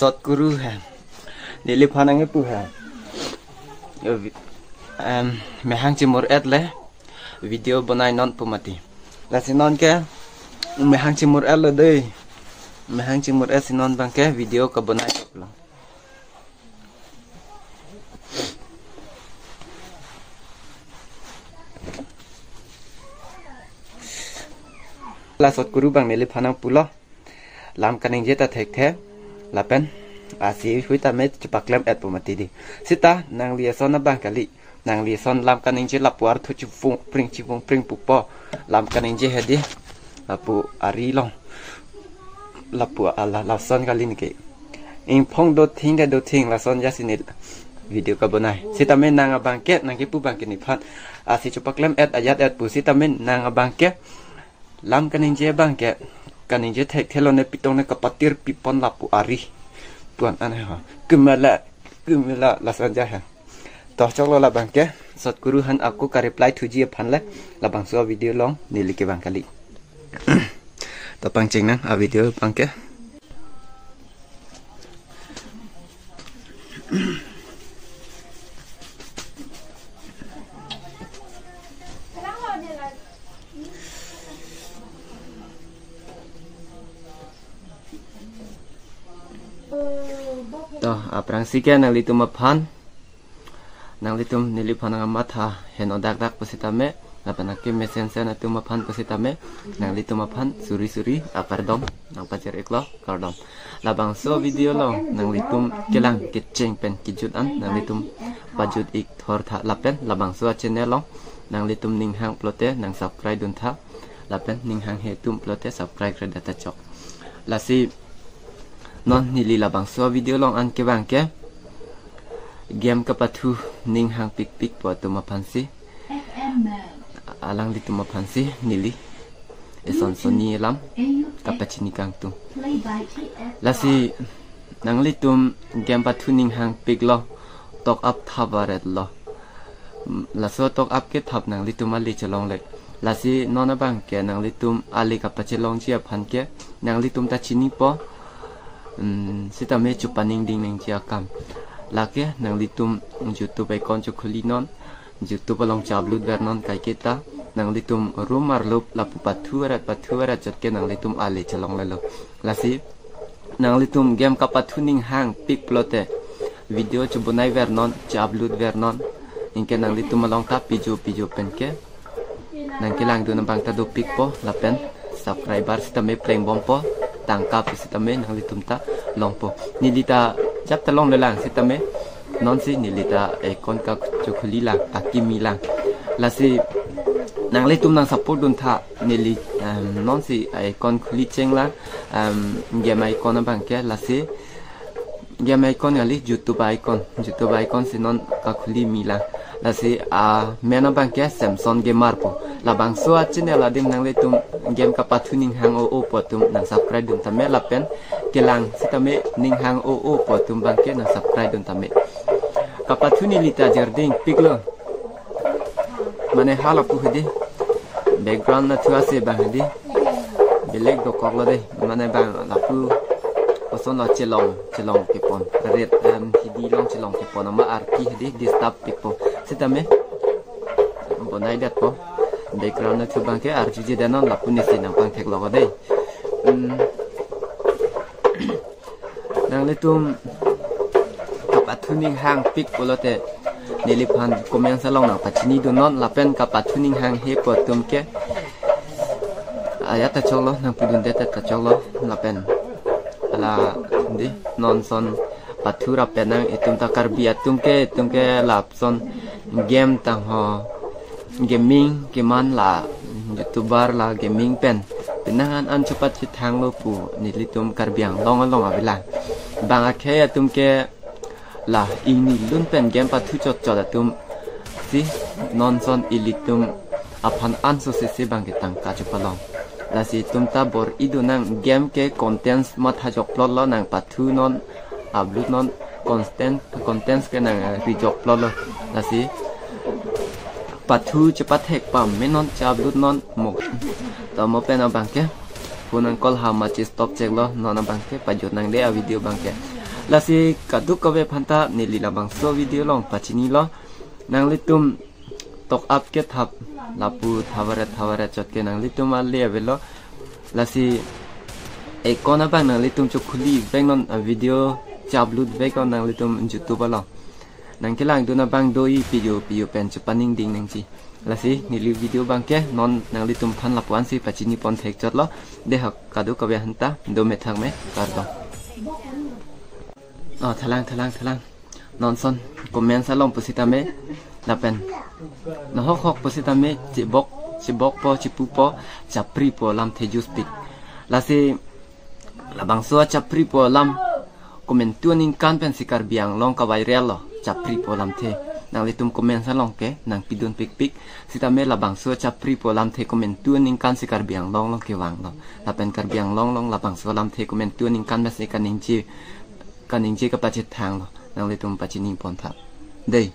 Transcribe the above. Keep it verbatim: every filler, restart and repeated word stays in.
Sot kuru he. Neliphan nangkepu he. Em, mehang chimur-et le video bonai non pu mati. Lasi non ke mehang chimur-et lo dei. Mehang chimur-et si non abang ke video kebonai lo. La sot kuru abang neliphan nangpulo. Lam kaningje ta thekthe. Lapen asi hui tame chepaklem-et pu mati dei. Sita nangli ason abang kali. Nangli ason lam kaningje lapu arthu chivung pring chivung pring pupo. Lam kaningje hedi. Lapu ari along. Lapu ala lason kali neke. Ingphong dothing de dothing lason jasi ne video kebonai. Sitame nang abang ke nangkepu abang ke nephan asi chepaklem-et ajat-et pu sitame nang abang ke lam kaningje abang ke kaningje thekthe lo ne pitong ne kapatir pipon lapu ari. Puan anhe ho. Kemela, kemela lason ja he. To choklo labang ke, sot kuru aphan ako ka-reply thuji aphan le, labangso video along neli ke abang kali. To pangcheng nang a video abang ke. To, aphrangsi ke nanglitum aphan. Nanglitum neliphan nangmatha heno dakdak pusitame, lapen nangkeme sensen atum aphan pusitame, nanglitum aphan suri suri akardom nangpajir-iklo, kardom. Labangso video along nanglitum kelang kecheng pen kejut an nanglitum pajut-ik thortha lapen labangso a-channel along nanglitum ning hang pulote nang subscribe duntha lapen ning hanghe atum pulote subscribe kre data chok. Lasi non neli labangso video along an ke abang ke game kapathu ning hangpikpik pu atum aphansi, alanglitum aphansi neli eson sonni alam kapachini kangtung. Lasi nanglitum game pathu ning hangpiklo, top up thap varetlo. Mm, laso top up kethap nanglitum ale chelongle. Lasi non abang ke nanglitum ale kapachelongji aphan ke nanglitum ta chinipo. Mm, sitame chupaningding nangji akam. Lake nanglitum YouTube account chokhuli non, YouTube along che-upload ver non kaiketa. Nanglitum rum arlup lapu pathu varet pathu varet chot ke nanglitum ale chelonglelo. Lasi nanglitum game kapathu ning hangpik pulote video chebonai ver non, che-upload ver non. Anke nanglitum along ta pijo pijo pen ke nangkelangdun abang ta dopikpo lapen subscriber sitame plengbompo, tangka pu sitame nanglitum ta longpo. Neli ta jap ta longlelang sitame nonsi neli ta account kachokhuli lang, kakimi lang. Lasi nanglitum nang support duntha neli, em, nonsi account khuli chenglang, em, game account abang ke, lasi game account kali, YouTube account, YouTube account si non kakhuli milang. Lasi amen abang ke Samson Gamer pu. Labangso a-channel adim nanglitum game kapathu ning hang o-o pu atum nang subscribe duntame lapen kelang sitame ning hang o-o pu atum abang ke nang subscribe duntame. Kapathu neli ta jerding piklo. Mane hala pu hedi. Background nathu ase abang hedi. Belek dokoklo dei. Mane abang lapu koson lo chelong, chelong kepon. Red, em, hidi along chelong kepon ama arki hedi disturb pikpo. Sitame bonai detpo. Background nathu abang ke arjuji denon lapu nesi nangpangtheklo dei. Hmm. Nanglitum kapathu ning hangpik pulote neliphan comments along nangpachini dunnon lapen kapathu ning hanghe pu atum ke ajat ta choklo, nangpudundet ta choklo lapen ala di non son pathu ra penang itum ta Karbi atum ke, itum ke lapson game tangho, gaming keman la YouTuber la gaming pen penang an an chupat chithanglo pu nelitum Karbi Anglong along avelang. Bang akhei atum ke la ingni lun pen game pathu chot chot atum si non son ilitum aphan anso sese abang ke tangka chupalong. Lasi itum ta bor-i dunang game ke contents matha jokplotlo, nang pathu non upload non, content, contents ke nang, eh, ri jokplotlo. Lasi pathu chepathek pame non, che-upload non mo. To mo pen abang ke phone nang call ha ma che-stop cheklo, non abang ke pajut nang dei a-video abang ke. Lasi kadokave aphanta neli labangso video along pachinilo. Nanglitum tok ap kethap lapu thavaret thavaret chot ke nanglitum ale avelo. Lasi ekon abang nanglitum chokhuli vek non, a video chaplut vek non nanglitum YouTube along. Nangkelangdun abang do-i piyo piyo pen chepaningding nangji. Lasi neli video abang ke non nanglitum aphan lapu-ansi pachini pon thek chotlo. Dei ho, kadokave aphanta do methang me, kardom. Oh, thalang, thalang, thalang. Non ason comments along pusitame, lapen nahok hok pusitame, chibok, chibokpo, chipupo, chapripo alamthe juspik. Lasi labangso achapripo alam komantu aningkan pensi Karbi Anglong kaviral lo, chapripo alamthe. Nanglitum comments along ke nangpidun pikpik. Sitame labangso achapripo alamthe komantu aningkansi Karbi Anglong along kevanglo. Lapen Karbi Anglong along labangso alamthe komantu aningkan pensi kaningje, kaningje kapachethanglo. Nanglitum pachini pon tha. Dei.